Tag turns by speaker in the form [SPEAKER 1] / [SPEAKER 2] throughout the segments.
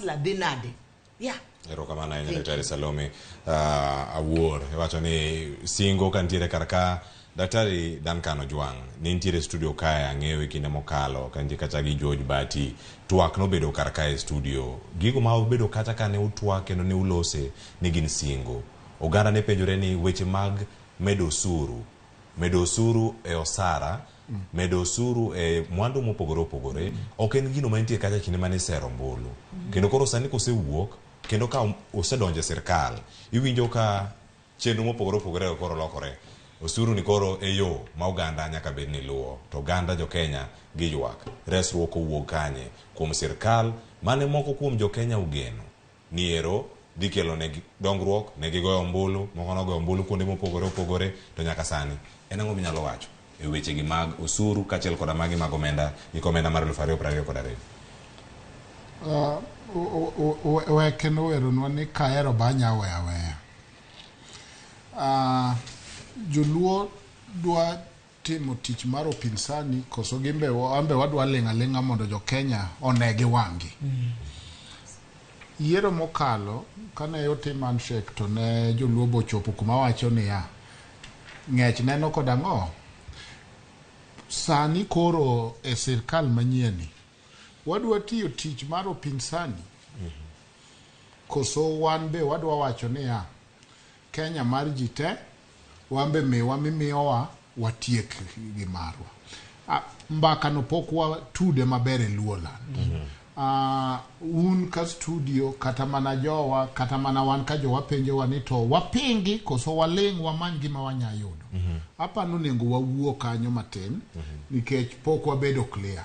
[SPEAKER 1] Councillor dhi nade? Yeah.
[SPEAKER 2] Erokamano ahinya Daktari Salome Awuor. Iwacho ni singo ka nitiere kar ka Daktari Duncan Ojwang' ne nitiere e studio kae ang'eyo e kinde mokalo ka nitie kacha gi George Bati. Twak nobedo kar kae e studio. Gigo ma obedo kacha ka ne utwak kendo ne ulose ni gin singo. Oganda ne penjore ni weche mag medo osuru medo osuru e osara, medo osuru e mwandu mopogore opogore, ok en gino mantie kacha kinde mane isero ombulu. Kendo koro sani kosewuok, kendo ka osedonjo e sirkal, iwinjo ka chenro mopogore opogore koro lokore. Osuru ni koro e yo ma oganda nyaka bed ni luwo, to oganda jo Kenya giywak. Resruok owuog kanye? Kuom sirkal mane moko kuom jo Kenya ogeno. ni ero dhi kelo negi dongruok, ne gigoyo ombulu, moko nogoyo ombulu kuonde mopogore opogore, to nyaka sani en ang'o minyalo wacho e wechegi mag osuru kaachiel koda magi mag omenda, gik omenda mar 2022?
[SPEAKER 3] Weke noweronwa ni kahero ba anya weyo aweya. Joluo dwa timo tich mar upinsani koso gimbe wambe wadwa ling' aling'a mondo jo Kenya one gi wang'gi. Yiero mokalo kane otim handshake to ne joluo bochopo kuma wacho niya, ng'ech neno kod ang'o? Sani koro e sirkal manyieni wadwa tiyo tich mar upinsani koso wan be wadwa wacho niya, Kenya mar ji te, wan be miwa mimiyowa watiek gi marwa. Mbaka no pok watude maber e Luoland. Un ka studio kata mana jowa kata mana wan ka jowa penjowa ni to wapingi koso waling' wamany gima wanya yudo. Aparo onego wawuo kanyo matin nikech pok wabedo clear.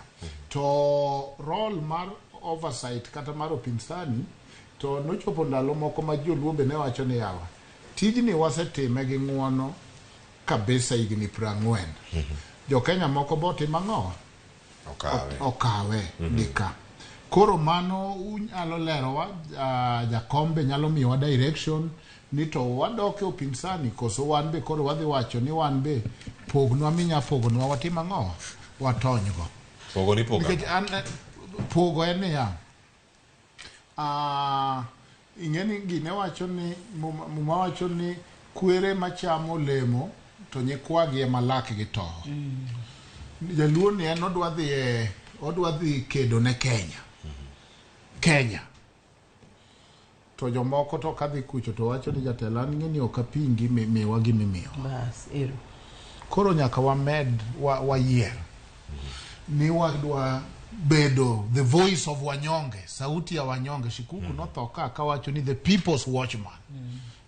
[SPEAKER 3] To role mar oversight kata mar upinsani to nochopo ndalo moko ma joluo be ne wacho ni yawa tijni wasetime gi ng'uono kabisa higni 40. Jo Kenya moko botimo ang'o?
[SPEAKER 2] Okawe.
[SPEAKER 3] Okawe gi ka. Koro mano unyalo lerowa, jakom be nyalo miyowa direction ni to wadok e upinsani koso wan be koro wadhi wacho ni wan be pognwa minya pogonwa watim ang'o? Watonygo.
[SPEAKER 2] Pogo ni pogo.
[SPEAKER 3] Nikech an pogo en niya, ing'e ni gine wacho ni muma wacho ni kwere machamo olemo to nyikwagi ema lakgi towo. Jaluo ni en odwa dhi e odwa dhi kedo ne Kenya. Kenya. To jomoko to kadhi kucho to wacho ni jatelo an ing'e ni ok apingi miwa gimimiyowa.
[SPEAKER 1] Bas, ero.
[SPEAKER 3] Koro nyaka wamed wayier ni wadwa bedo the voice of wanyonge, sauti ya wanyonge. Shikuku notho ka kawacho ni the people's watchman.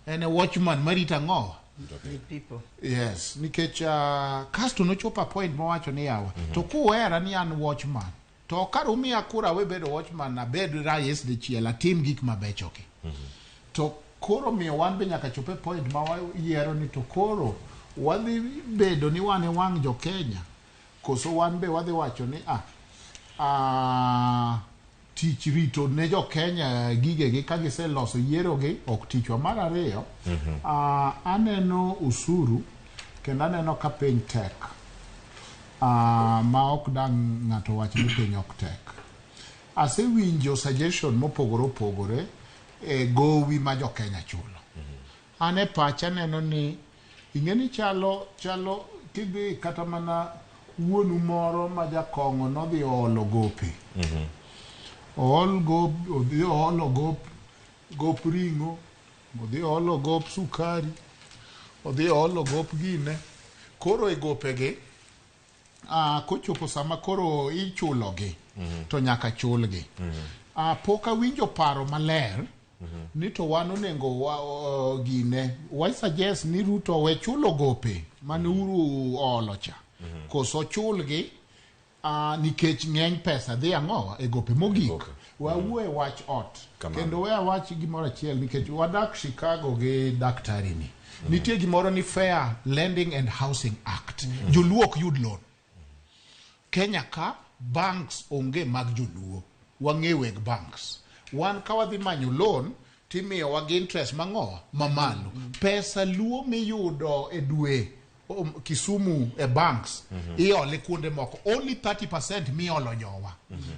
[SPEAKER 3] En e watchman marito ang'o?
[SPEAKER 1] The people.
[SPEAKER 3] Yes, nikech kasto nochopo a point mowacho ni yawa, to kuwera ni an watchman, to kar umiya kura awe bedo watchman abed rais dichiel atim gik mabechogi. To koro miyo wan be nyaka chop e point ma wayiero ni to koro wadhi bedo ni wan e wang' jo Kenya koso wan be wadhi wacho ni tich rito ne jo Kenya gigegi ka giseloso yierogi ok tichwa. Mar ariyo, aneno usuru kendo aneno ka piny tek ma ok dang' ng'ato wach ni piny ok tek. Asewinjo suggestion mopogore opogore e gowi ma jo Kenya chulo. An e pacha neno ni ing'e ni chalo chalo kidhi kata mana wuonu moro ma jakong'o nodhi oolo gope. Ool gop, odhi oolo gop, gop ring'o, odhi oolo gop sukari, odhi oolo gop gine. Koro e gopegi, kochopo sama koro ichulogi, to nyaka chulgi. Pok awinjo paro maler ni to wan onego wa, gine wa suggest ni Ruto we chulo gope mane Uhuru oolo cha koso chulgi nikech ng'eny pesa dhi ang'o e gope mogik. Wawuo e wach ot kendo we awach gimoro achiel nikech wadak Chicago gi daktari ni. Nitie gimoro ni Fair Lending and Housing Act. Joluo ok yud loan. Kenya ka banks onge mag joluo. Wang'e weg banks. Wan ka wadhi manyo loan timiyowa gi interest mang'o mamalo. Pesa luo miyudo e dwe Kisumu e banks iole kuonde moko only 30% miolo jowa.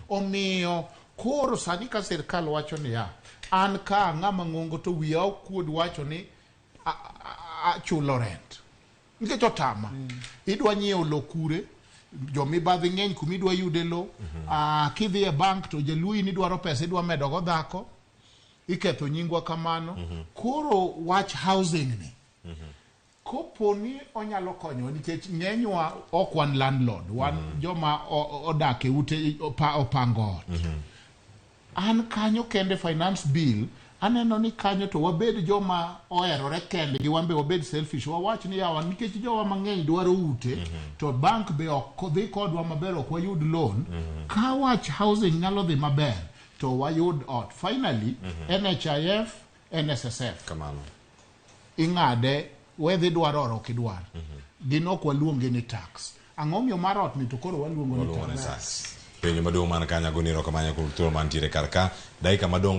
[SPEAKER 3] Omiyo Koro sani ka sirkal wacho niya, an ka ng'ama ng'ongo to wiya ok kuod wacho ni achulo rent. Nikech otama. Idwa nyiewo lo kure, jomibadhi ng'eny kuma idwa yude lo. Kidhi e bank to jaluo in idwaro pesa idwa medo go dhako. Iketho nyingwa kamano. Koro wach housing ni. Kopo ni onyalo konyowa nikech ng'enywa ok wan landlord, wan joma odak e ute opango ot. An kanyo kende finance bill aneno ni kanyo to wabed joma oherore kendgi, wan be wabed selfish, wawach ni yawa nikech jowa mang'eny dwaro ute to bank be ok dhi kodwa maber, ok wayud loan. Ka wach housing nyalo dhi maber to wayud ot. Finally, NHIF, NSSF
[SPEAKER 2] Kamano.
[SPEAKER 3] Ing'ade wedhi dwaro or ok idwar. Gin ok waluonge ni tax. Ang'o miyo mar ot ni to koro waluongo ni
[SPEAKER 2] Waluongo ni
[SPEAKER 3] tax?
[SPEAKER 2] Tax. Penjo maduong' man kanyo agoni erokamano kuom thuolo mantiere kar ka. Dakika madong'